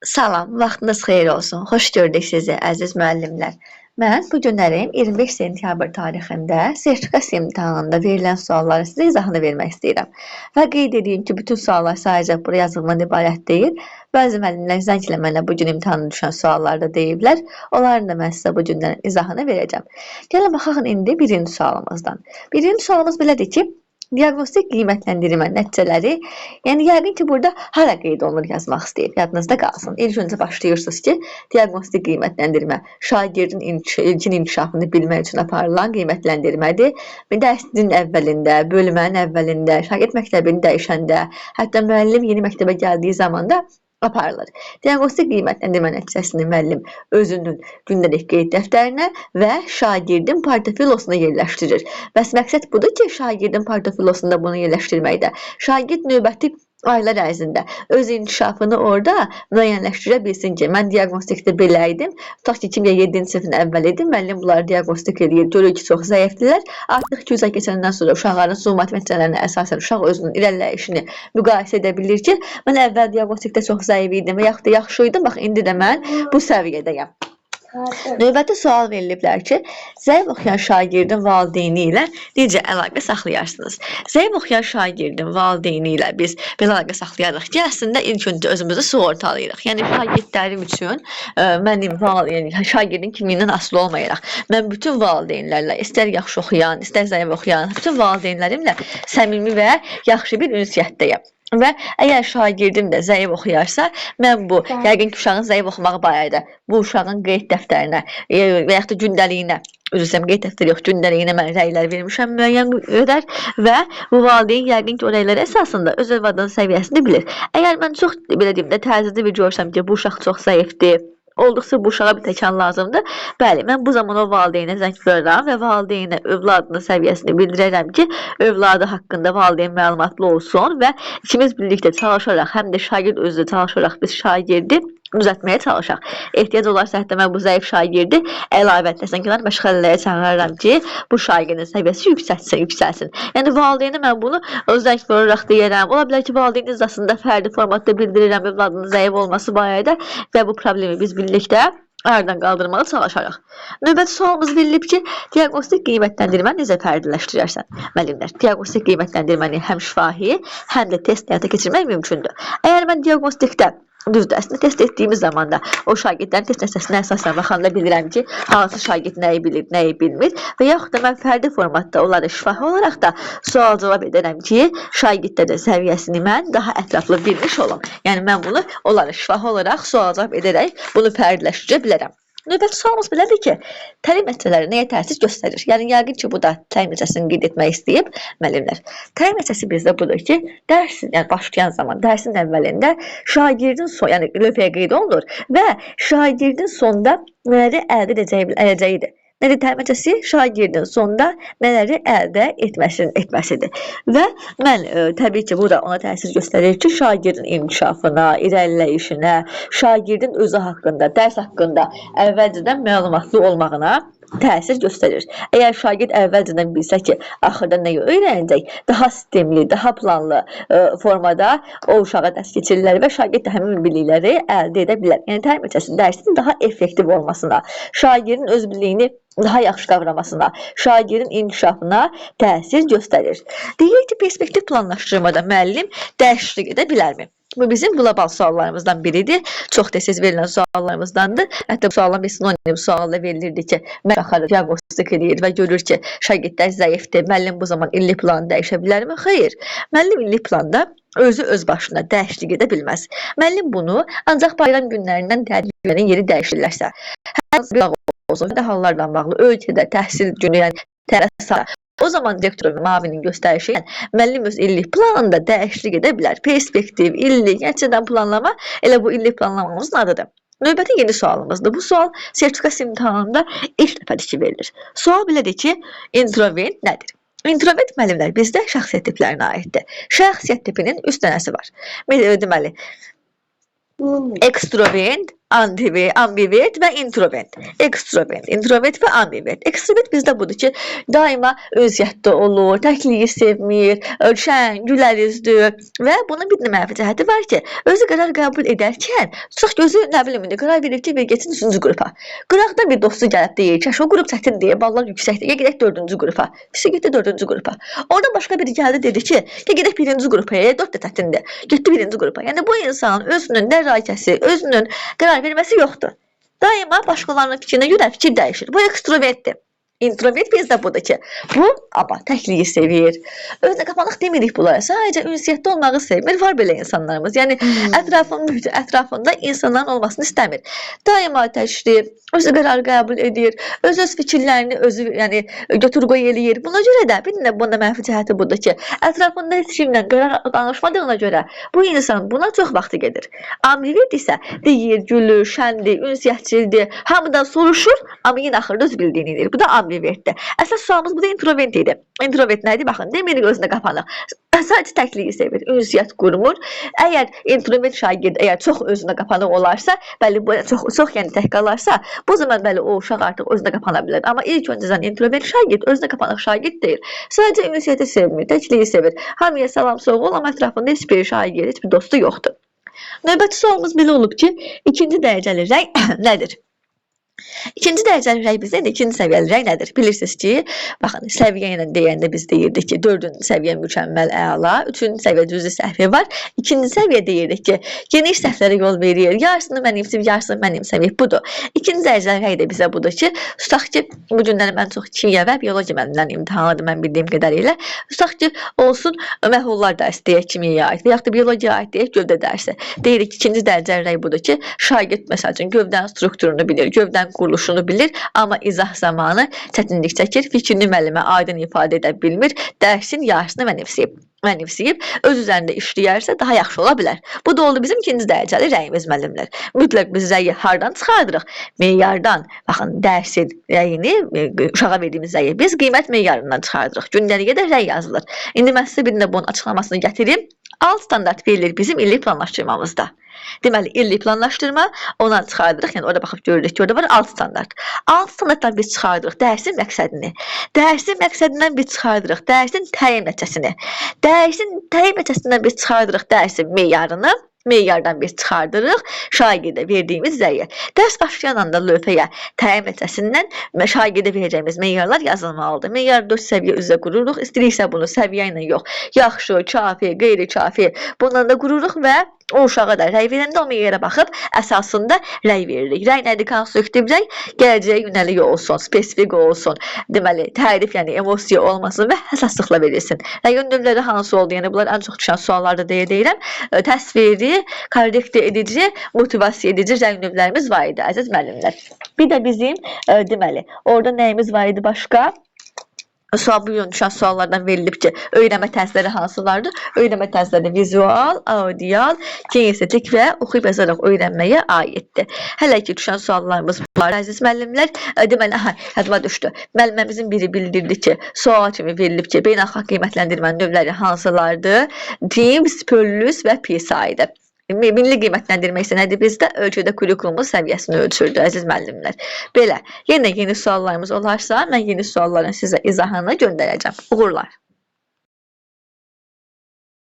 Salam, vaxtınız xeyir olsun. Xoş gördük sizi, əziz müəllimlər. Mən bu günlərin 25 sentyabr tarixində sertifikasiya imtahanında verilən sualların sizə izahını vermək istəyirəm. Və qeyd edeyim ki, bütün suallar sadəcə bura yazılmadan ibarət deyil. Bəzi müəllimlər zəng ilə mənə bu gün imtahana düşən sualları da deyiblər. Onların da mən sizə bu günlərin izahını verəcəm. Gəlin baxaq indi birinci sualımızdan. Birinci sualımız belədir ki, diaqnostik qiymətləndirmə nəticələri, yəni yəqin ki, burada hara qeyd olunur yazmaq istəyib. Yadınızda qalsın. İlk öncə başlayırsınız ki, diaqnostik qiymətləndirmə şagirdin ilkin inkişafını bilmək üçün aparılan qiymətləndirmədir. Dərsin əvvəlində, bölmənin əvvəlində, şagird məktəbini dəyişəndə, hətta müəllim yeni məktəbə gəldiyi zamanda aparılır. Diaqnostik qiymətləndirmə nəticəsini müəllim özünün gündəlik qeyd dəftərinə və şagirdin portfolosuna yerləşdirir. Bəs məqsəd budur ki, şagirdin portfolosunda bunu yerləşdirməkdə. Şagird növbəti aylar ərzində öz inkişafını orada müəyyənləşdirə bilsin ki, mən diaqnostikdə belə idim. Tutaq ki, 2007-ci sinifin əvvəli idi. Müəllim bunları diaqnostik eləyir, görür ki, çox zəifdirlər. Artıq 2-3 ay keçəndən sonra uşaqların summativ nəticələrinə əsasən uşaq özünün irəliləyişini müqayisə edə bilir ki, mən əvvəl diaqnostikdə çox zəif idim və yaxud da yaxşı idim, bax indi də mən bu səviyyədəyəm. Növbəti sual veriliblər ki, zəif oxuyan şagirdin valideyni ilə necə əlaqə saxlayarsınız? Zəif oxuyan şagirdin valideyni ilə biz belə əlaqə saxlayarıq ki, əslində ilk öncə özümüzü sığortalayırıq. Yəni şagirdlərim üçün mənim yəni şagirdin kimliyindən asılı olmayaraq, mən bütün valideynlərlə, istər yaxşı oxuyan, istər zəif oxuyan, bütün valideynlərimlə səmimi və yaxşı bir ünsiyyətdəyəm. Və əgər şagirdim də zəif oxuyarsa, mən bu, yəqin ki, uşağın zəif oxumağı barədə bu uşağın qeyd dəftərinə və yaxud da gündəliyinə, üzr istəyirəm, qeyd dəftəri yox, gündəliyinə mən rəylər vermişəm müəyyən qədər və bu valideyn yəqin ki, o rəylər əsasında öz övladının səviyyəsini bilir. Əgər mən çox, belə deyim də, təzyiqli bir görsəm ki, bu uşaq çox zəifdir, olduqca bu uşağa bir təkan lazımdır. Bəli, mən bu zaman o valideynə zəng vururam və valideynə övladının səviyyəsini bildirərəm ki, övladı haqqında valideyn məlumatlı olsun və ikimiz birlikdə çalışaraq, həm də şagird özü çalışaraq biz şagirdi düzəltməyə çalışaq. Ehtiyac olarsa hətta mən bu zəif şagirdi əlavə təsənkənar məşğələlərə çağırıram ki, bu şagirdin səviyyəsi yüksəlsin. Yəni valideynə mən bunu öz zəng vuraraq deyərəm. Ola bilər ki, valideyn iclasında fərdi formatda bildirirəm övladının zəif olması barədə və bu problemi biz birlikdə aradan qaldırmağa çalışarıq. Növbəti sualımız verilib ki, diaqnostik qiymətləndirməni necə fərdiləşdirərsən? Müəllimlər, diaqnostik qiymətləndirməni həm şifahi, həm də test həyata keçirmək mümkündür. Əgər mən diaqnostikdə düzdür, əslində test etdiyimiz zaman da o şagirdlərin test nəticəsinə əsasən baxanda bilirəm ki, hansı şagird nəyi bilir, nəyi bilmir və yaxud da mən fərdi formatda onları şifahi olaraq da sual-cavab edərəm ki, şagirdlərin səviyyəsini mən daha ətraflı bilmiş olum. Yəni mən bunu onları şifahi olaraq sual-cavab edərək bunu fərdiləşdirə bilərəm. Növbəti sualımız belədir ki, təlim nəticələri nəyə təsir göstərir? Yəni yəqin ki, bu da təlim nəticəsini qeyd etmək istəyib müəllimlər. Təlim nəticəsi bizdə budur ki, dərsin, yəni başlayan zaman dərsin əvvəlində şagirdin son, yəni lövhəyə qeyd olunur və şagirdin sonda nələri əldə edəcəyidir. Nədir təlim nəticəsi? Şagirdin sonda nələri əldə etməsidir. Və mən təbii ki, bu da ona təsir göstərir ki, şagirdin inkişafına, irəliləyişinə, şagirdin özü haqqında, dərs haqqında əvvəlcədən məlumatlı olmağına təsir göstərir. Əgər şagird əvvəlcədən bilsə ki, axırda nəyi öyrənəcək, daha sistemli, daha planlı formada o uşağa dərs keçirirlər və şagird də həmin bilikləri əldə edə bilər. Yəni təlim nəticəsi dərsin daha effektiv olmasına, şagirdin öz biliyini daha yaxşı qavramasına, şagirdin inkişafına təsir göstərir. Deyir ki, perspektiv planlaşdırmada müəllim dəyişiklik edə bilərmi? Bu bizim qlobal suallarımızdan biridir. Çox tez-tez verilən suallarımızdandır. Hətta bu sualın bir sinonim sualı da verilirdi ki, müəllim axarı diaqnostik eləyir və görür ki, şagirdlər zəifdir. Müəllim bu zaman illik planı dəyişə bilərmi? Xeyr. Müəllim illik planda özü öz başına dəyişiklik edə bilməz. Müəllim bunu ancaq bayram günlərindən tətil yeri dəyişirlərsə, hər hansı bir olsun, və hallarla bağlı ölkədə təhsil günü, yəni tələsə, o zaman direktorun mavinin göstərişi ilə müəllim öz illik planında dəyişiklik edə bilər. Perspektiv, illik, nəticədən planlama elə bu illik planlamamızın adıdır. Növbəti yeni sualımızdır. Bu sual sertifikasiya imtahanında ilk dəfədir ki, verilir. Sual belədir ki, introvert nədir? İntrovert müəllimlər bizdə şəxsiyyət tiplərinə aiddir. Şəxsiyyət tipinin 3 dənəsi var. Deməli, ekstrovert, Ambivert və introvert. Ekstrovert, introvert və ambivert. Ekstrovert bizdə budur ki, daima ünsiyyətdə olur, təkliyi sevmir, şən, gülər üzlü və bunun bir də mənfi cəhəti var ki, özü qərar qəbul edərkən, tutaq ki, özü nə bilim indi qərar verir ki, bir getsin 3-cü qrupa. Qıraqdan bir dostu gəlib deyir ki, o qrup çətindir, ballar yüksəkdir, gəl gedək 4-cü qrupa. Pisi getdi 4-cü qrupa. Oradan başqa biri gəldi dedi ki, gəl gedək 1-ci qrupa, 4 də çətindir. Getdi 1-ci qrupa. Yəni bu insanın özünün dərakəsi, özünün qərar verməsi yoxdur. Daima başqalarının fikrinə görə fikir dəyişir. Bu ekstrovertdir. Introvert bizdə budur ki, bu amma təkliyi sevir. Özünə qapanıq demirik bunlara. Sadəcə ünsiyyətdə olmağı sevmir. Var belə insanlarımız. Yəni ətrafın mühiti, ətrafında insanların olmasını istəmir. Daima təkdir, özü qərar qəbul edir, öz fikirlərini özü yəni götür qoy eləyir. Buna görə də bir də bunda mənfi cəhəti budur ki, ətrafında heç kimlə qərar danışmadığına görə bu insan buna çox vaxtı gedir. Ambivert isə deyir, gülür, şəndir, ünsiyyətçildir, hamıdan soruşur, amma yenə axırda öz bildiyini edir. Bu da ambivertdir. Əsas sualımız bu da introvert idi. Introvert nədir? Baxın, demirik özünə qapanıq. Sadəcə təkliyi sevir, ünsiyyət qurmur. Əgər introvert şagird əgər çox özünə qapanıq olarsa, bəli bu çox yəni tək qalarsa, bu zaman bəli o uşaq artıq özünə qapana bilər. Amma ilk öncədən introvert şagird özünə qapanıq şagird deyil. Sadəcə ünsiyyəti sevmir, təkliyi sevir. Hamıya salam soğuk ol, amma ətrafında heç bir şagird, heç bir dostu yoxdur. Növbəti sualımız belə olub ki, ikinci dərəcəli rəy nədir? İkinci dərəcəli rəy bizdə indi ikinci səviyyəli rəy nədir? Bilirsiniz ki, baxın, səviyyə ilə deyəndə biz deyirdik ki, dördüncü səviyyə mükəmməl, əla, üçüncü səviyyə cüzi səhvi var. İkinci səviyyə deyirdik ki, geniş səhvlərə yol verir, yarısını mənimsəyib, yarısını mənimsəməyib. Budur. İkinci dərəcəli rəy də bizə budur ki, tutaq ki, bu günləri mən çox kimya və biologiya müəllimlərinin imtahanıdır mən bildiyim qədərilə. Tutaq ki, olsun məhlullar dərsi deyək kimyaya aid və yaxud da biologiyaya aid deyək gövdə dərsi. Deyirik ki, ikinci dərəcəli rəy budur ki, şagird məsəl üçün gövdənin strukturunu bilir, gövdənin quruluşunu bilir, amma izah zamanı çətinlik çəkir, fikrini müəllimə aydın ifadə edə bilmir, dərsin yarısını mənimsəyib. Öz üzərində işləyərsə daha yaxşı ola bilər. Bu da oldu bizim ikinci dərəcəli rəyimiz müəllimlər. Mütləq biz rəyi hardan çıxardırıq? Meyardan. Baxın, dərsin rəyini, uşağa verdiyimiz rəyi biz qiymət meyarından çıxardırıq. Gündəliyə də rəy yazılır. İndi mən sizə bir də bunun açıqlamasını gətirim. Alt standart verilir bizim illik planlaşdırmamızda. Deməli, illik planlaşdırma, ondan çıxardırıq. Yəni orada baxıb görürük ki, orada var alt standart. Alt standartdan biz çıxardırıq dərsin məqsədini. Dərsin məqsədindən biz çıxardırıq dərsin təyin nəticəsini. Dərsin təyin nəticəsindən biz çıxardırıq dərsin meyarını. Meyardan biz çıxardırıq şagirdə verdiyimiz rəyi. Dərs başlayan anda lövhəyə təyin nəticəsindən şagirdə verəcəyimiz meyarlar yazılmalıdır. Meyar 4 səviyyə üzrə qururuq. İstəyiriksə bunu səviyyə ilə yox, yaxşı, kafi, qeyri-kafi bundan da qururuq və o uşağa da rəy verəndə o meyara baxıb əsasında rəy veririk. Rəy nədir? Konstruktiv rəy gələcəyə yönəlik olsun, spesifik olsun. Deməli, tərif, yəni emosiya olmasın və həssaslıqla verilsin. Rəyin növləri hansı oldu? Yəni bunlar ən çox düşən suallarda deyə deyirəm. Təsviri, korrektə edici, motivasiya edici rəy növlərimiz var idi, əziz müəllimlər. Bir də bizim deməli, orada nəyimiz var idi başqa? Sual bu gün düşən suallardan verilib ki, öyrənmə tərzləri hansılardır? Öyrənmə tərzləri vizual, audial, kinestetik və oxuyub yazaraq öyrənməyə aiddir. Hələ ki düşən suallarımız var, əziz müəllimlər. Deməli, aha, yadıma düşdü. Müəlliməmizin biri bildirdi ki, sual kimi verilib ki, beynəlxalq qiymətləndirmənin növləri hansılardır? TIMSS, PÖLLÜS və PISA idi. Milli qiymətləndirmə isə nədir bizdə? Ölkədə kurikulumun səviyyəsini ölçürdü, əziz müəllimlər. Belə, yenə yeni suallarımız olarsa, mən yeni sualların sizə izahını göndərəcəm. Uğurlar!